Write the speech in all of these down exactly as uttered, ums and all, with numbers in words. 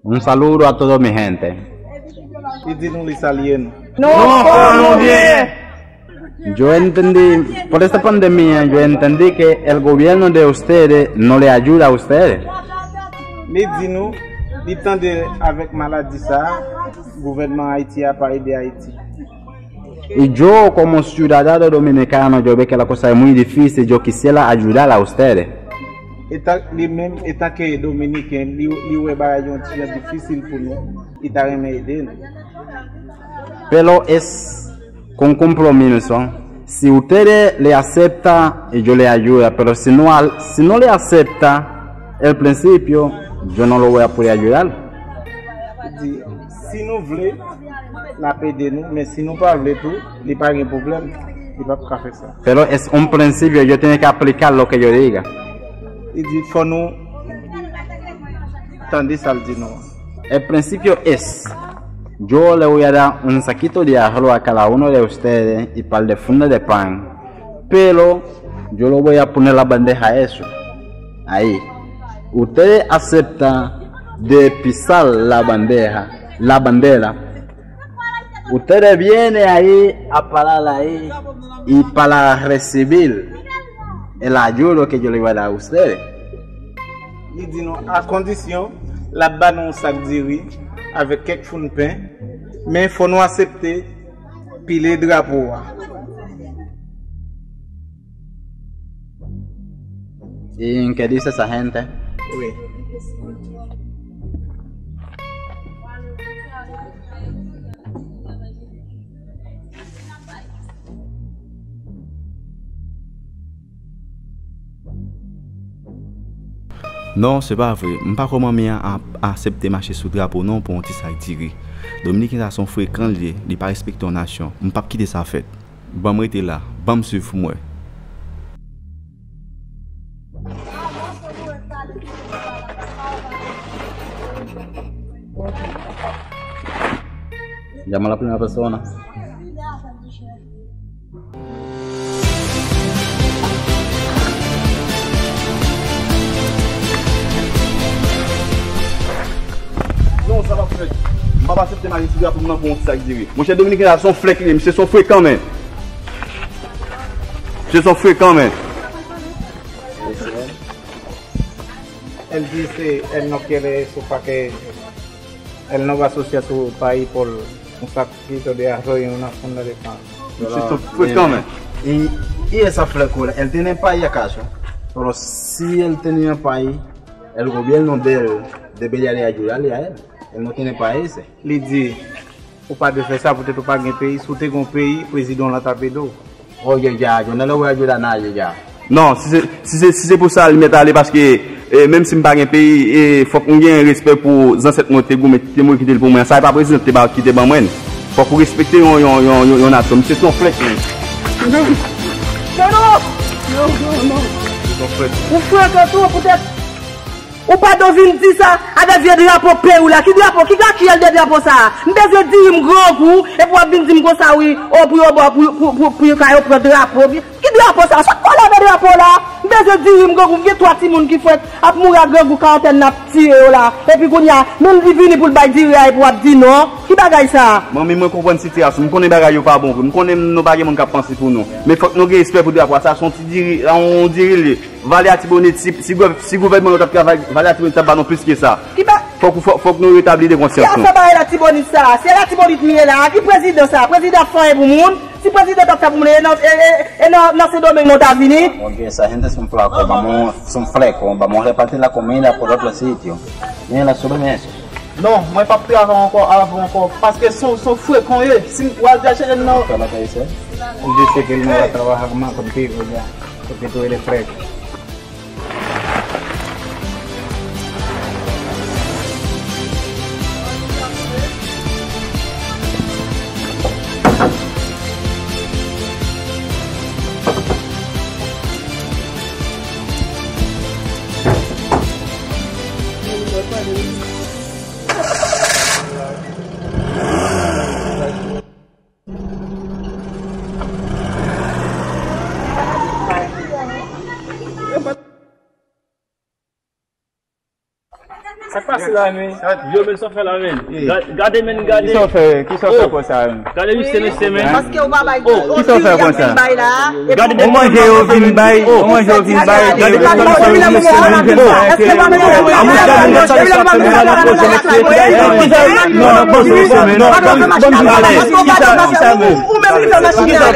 Un saludo a todos mi gente. Li di nou li salye nou. No, no, no, bien. Yo entendí, por esta pandemia, yo entendí que el gobierno de ustedes no le ayuda a ustedes. Li di nou, li tande avèk maladi sa, gouvènman Ayiti a pa ede Ayiti. Y yo como ciudadano dominicano, yo ve que la cosa es muy difícil, yo quisiera ayudar a ustedes. Etan li menm, etanke dominiken, li, li wè bagay yon ti jan difisil pou nou, li ta renmen ede nou. Pero es con compromiso. Si ustedes le acepta, yo le ayuda, pero si no, al- si no le acepta el principio, yo no lo voy a poder ayudar. Li di, si nou vle, l ap ede nou, men si nou pa vle tou, li pa gen pwoblèm, li p ap ka fè sa. Pero es un principio, yo tiene que aplicar lo que yo diga. Li di, fò nou tande sa l di nou an. El principio es, yo le voy a dar un saquito de arroz a cada uno de ustedes y par de funda de pan, pero yo lo voy a poner la bandeja eso. Ahí. Ustedes aceptan de pisar la bandeja, la bandera. Ustedes vienen ahí a parar ahí y para recibir el ayudo que yo le voy a dar a ustedes. Li di nou, a kondisyon l ap ba nou yon sak diri avèk kèk foun pen, men fò nou aksepte pile drapo a. ¿Y en qué dice esa gente? Wi. Non, se pa vre. M pa kwè manmi an ap aksepte mache sou drapo non pou yon ti sak diri. Dominiken sa se yon frekan l ye, li pa respekte yon nasyon. M p ap kite sa fèt. Ban m rete la, ban m swiv pou m wè. Llama a la primera persona. Non, sa p ap fèt. M p ap aksepte mache sou drapo m nan pou yon ti sak diri. Monchè, dominiken sa se yon flèk li ye, misye se yon frekan, men. Misye se yon frekan, men. Él dice, él no quiere eso para que él no va a asociar su país por un saquito de arroz y una funda de pan. Misye se yon frekan, men. Y, y esa flèk la, él tiene país acaso? Pero si él tenía país, el gobierno de él debería de ayudarle a él. Él no tiene país. Li di, ou pa dwe fè sa poutèt ou pa gen peyi. Si w te gen yon peyi, prezidan w lan t ap ede w. Oye ya, yo no le voy a ayudar a nadie ya. Non, si se, si se, si se pou sa, li mèt ale paske, e, menm si m pa gen peyi, e, fòk m gen respè pou zansèt mwen te goumen, te mouri kite l pou mwen. Sa e pa prezidan ki te ba, ki te ban mwen. Fòk ou respekte yon, yon, yon, yon, yon nasyon. Misye se yon flèk, men. Non, non, non, non, non. Ou frekan tou, poutèt ou pa dwe vin di sa avèk vye drapo peyi w la. Ki drapo? Ki, ki, ki de drapo sa a? M bezwen diri m grangou, epi w ap vin di m konsa wi, o, pou yo ba, pou, pou, pou, pou yo ka yo pran drapo. Ki drapo sa? Sot kole avè drapo la. M bezwen diri m grangou. M gen twa timoun ki fèk ap mouri ak grangou, karantèn n ap tiye yo la. Epi kounye a, menm li vini pou l bay diri a, epi w ap di non. Ki bagay sa? Manmi, mwen konprann sitiyasyon. M konnen bagay yo pa bon vre. M konnen nou pa gen moun k ap panse pou nou. Men fòk nou gen respè pou drapo a. Sa se yon ti diri, yon diri li ye. Vale Atibonit, si, si, gouv- si gouvènman nou t ap travay, Vale Atibonit t ap ba nou plis ke sa. Ki ba- Fòk, fòk, fòk nou retabli de Ki konsyans nou. afè bagay Latibonit sa? Se Latibonit m ye la. Ki prezidan sa? Prezidan ap fè anyen pou moun? Si prezidan t ap fè pou moun, e nan, e, e, e nan, nan Sendomeng nou ta vini? Oye, esa gente son flacos, vamos, son flecos, vamos a repartir la comida por otro sitio. Miren la sube eso. Non, mwen p ap travay ankò avè w ankò, paske se yon, se yon frekan w ye. Si w al chache nan... Yo dice que él no va a trabajar más contigo ya, porque tú eres fresco. Sa k pase la, men? Yo, men sa w fè la, men? Ga- Gade, men, gade. Kisa w fè, kisa w fè konsa, men? Gade, mesye, mesye, men. Paske ou pa bay. Kisa w fè konsa? Bay la. Gade, ou manje, yo vin bay. Ou manje, yo vin bay. Gade, mesye, mesye, men. Ou menm ki fè machin nan.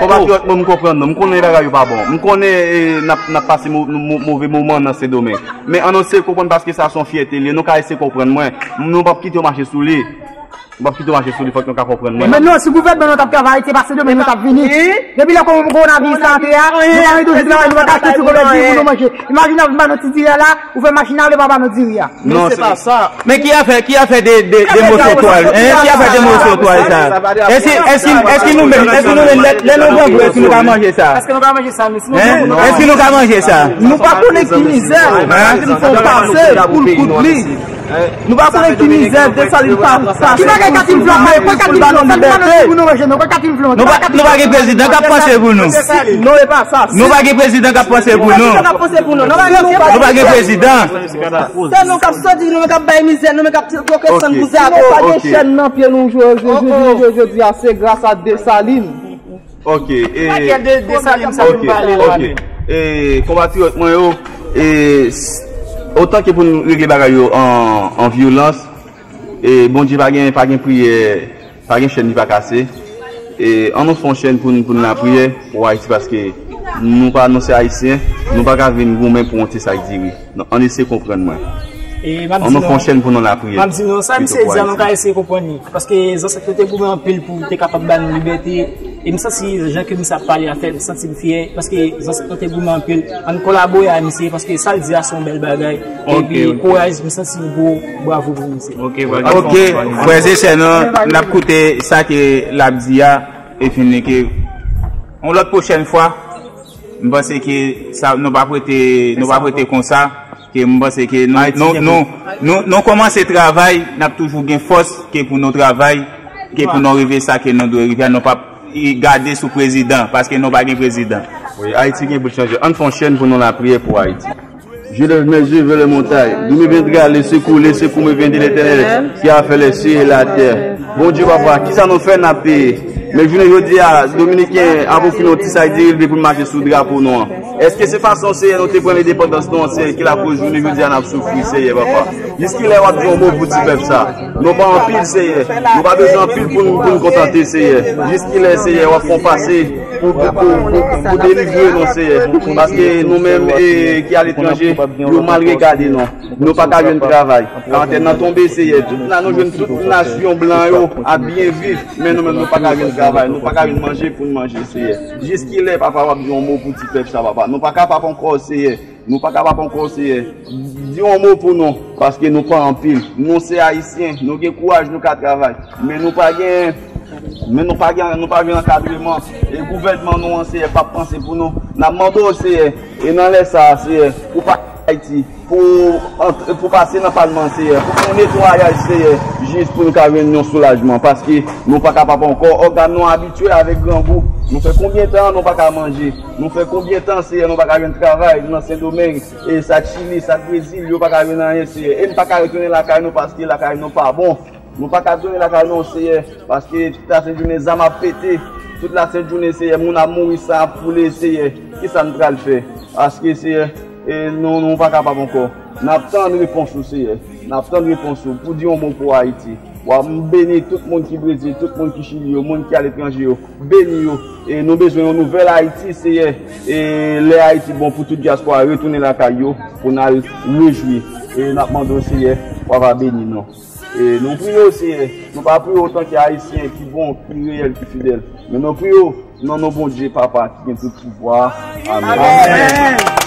Konpatriyòt mwen, m konprann nou. M konnen bagay yo pa bon. M konnen, eh, n ap, n ap pase mo- mo- move moman nan Sendomeng. Men ann eseye konprann paske sa se yon fyète li ye. Nou ka eseye konprann mwen. Nou p ap kite yo mache sou li. Nou p ap kite yo mache sou li, fòk nou ka konprann mwen. Men non, si gouvènman nou t ap travay, se pa Sendomeng nou t ap vini. Depi lè kowonaviris la antre a, nou pa mete yo travay, nou pa ka soti kòb di pou nou manje. Imajine w vin ba nou ti diri a la, ou fè machin ale pa ba nou diri a. Non, se pa sa. Men ki afè, ki afè de, de, de moso twal? Hein? Ki afè de moso twal sa? Èske, èske, èske nou menm, èske nou menm, lè, lè nou grangou, èske nou ka manje sa? Èske nou ka manje sa, mesye? Hein? Èske nou ka manje sa? Nou pa konnen ki mizè Katim Flon pase pou l kout li. Nou pa konnen ki mizè Desalin pa- pase pou l kout li, pou l ba nou libète. Nou pa, nou pa gen prezidan k ap panse pou nou. Non, e pa sa. Nou pa gen prezidan k ap panse pou nou. Nou pa gen prezidan. Se nou k ap soti, nou menm k ap bay mizè, nou menm k ap twoke sann pou Zago. Si nou pa gen chèn nan pye nou jodi, jodi, jodi a, se gras a Desalin. Ok, e, ok, ok. E, konpatriyòt mwen yo, e, s- otan ke pou nou regle bagay yo an, an vyolans, e, Bondye pa gen, pa gen priyè, pa gen chèn li pa kase. E, ann nou fè yon chèn pou nou, pou nou lapriyè, pou Ayiti, paske nou pa, nou se Ayisyen, nou pa ka vin goumen pou yon ti sak diri. Non, ann eseye konprann mwen. Ann nou fè yon chèn pou nou lapriyè. M ap di nou sa, misye di a, nou ka eseye konprann li. Paske zansèt nou te goumen anpil pou te kapab ba nou libète. E m santi jan ke misye ap pale a fè m santi m fyè. Paske zansèt nou te goumen anpil. Ann kolabore a misye, paske sa l di a se yon bèl bagay. Epi kouraj, m santi gwo bravo pou misye. Ok, frè e sè nou, n ap koute sa ke l ap di a, e fini ke yon lòt pwochèn fwa, m panse ke sa, nou p ap rete, nou p ap rete konsa, ke m panse ke nou, nou, nou, nou, nou kòmanse travay, n ap toujou gen fòs ke pou nou travay, ke pou nou rive sa ke nou dwe rive a, nou p ap gade sou prezidan, paske nou pa gen prezidan. Wi, Ayiti gen pou l chanje. Ann fè yon chèn pou nou lapriyè pou Ayiti. Je lève mes yeux vers les montagnes. D'où me viendra le secours? Le secours me vient de l'Éternel, qui a fait les cieux et la terre. Bondye, papa, kisa nou fè n ap peye? Men jounen jodi a, Dominiken ap ofri nou ti sa diri pou n mache sou drapo nou an. Èske se fason, Seyè, nou te pran lendepandans nou an, Seyè, ki lakoz jounen jodi a n ap soufri, Seyè, papa? Jiskilè w ap di yon mo pou ti pèp sa? Nou pa anpil, Seyè. Nou pa bezwen anpil pou n, pou n kontante, Seyè. Jiskilè, Seyè, w ap fè yon pase pou, pou, pou, pou, pou delivre nou, Seyè. Paske nou menm, e, ki aletranje, yo mal regade nou. Nou pa ka jwenn travay. Karantèn nan tonbe, Seyè. Tout na-, nou jwenn tout nasyon blan yo ap byen viv. Men nou menm, nou pa ka jwenn travay. Nou pa ka jwenn manje pou n manje, Seyè. Jiskilè, papa, w ap di yon mo pou ti pèp sa, papa? Nou pa kapab ankò, Seyè. Nou pa kapab ankò, Seyè. Di yon mo pou nou, paske nou pa anpil. Nou se Ayisyen, nou gen kouraj, nou ka travay. Men nou pa gen, men nou pa gen, nou pa gen ankadreman. E gouvènman nou an, Seyè, p ap panse pou nou. N ap mande w, Seyè, e nan lè sa a, Seyè, pou pa Ayiti, pou ant-, pou pase nan palman, Seyè, pou fè yon netwayaj, Seyè, jis pou nou ka jwenn yon soulajman, paske nou pa kapab ankò. Ògàn nou abitye avèk grangou. Nou fè konbyen tan nou pa ka manje? Nou fè konbyen tan, Seyè, nou pa ka jwenn travay nan Sendomeng? E sa k Chili, sa k Brezil, yo pa ka jwenn anyen, Seyè. E n pa ka retounen lakay nou paske lakay nou pa bon. Nou pa ka retounen lakay nou, Seyè, paske tout lasent jounen zam ap pete. Tout lasent jounen, Seyè, moun ap mouri, san ap koule, Seyè. Kisa n pral fè? Paske, Seyè, e, nou, nou pa kapab ankò. N ap tann repons ou, Seyè. N ap tann repons ou pou di yon mo pou Ayiti. W ap beni tout moun ki Brezil, tout moun ki Chili yo, moun ki aletranje yo. Beni yo. E nou bezwen yon nouvèl Ayiti, Seyè. E lè Ayiti bon pou tout dyaspora retounen lakay yo, pou n al rejwi. E n ap mande w, Seyè, w ap beni nou. E nou priye w, Seyè. Nou pa priye w otan ki Ayisyen ki bon, ki reyèl, ki fidèl. Men nou priye w nan non Bondye, Papa, ki gen tout pouvwa. Amèn. Amèn.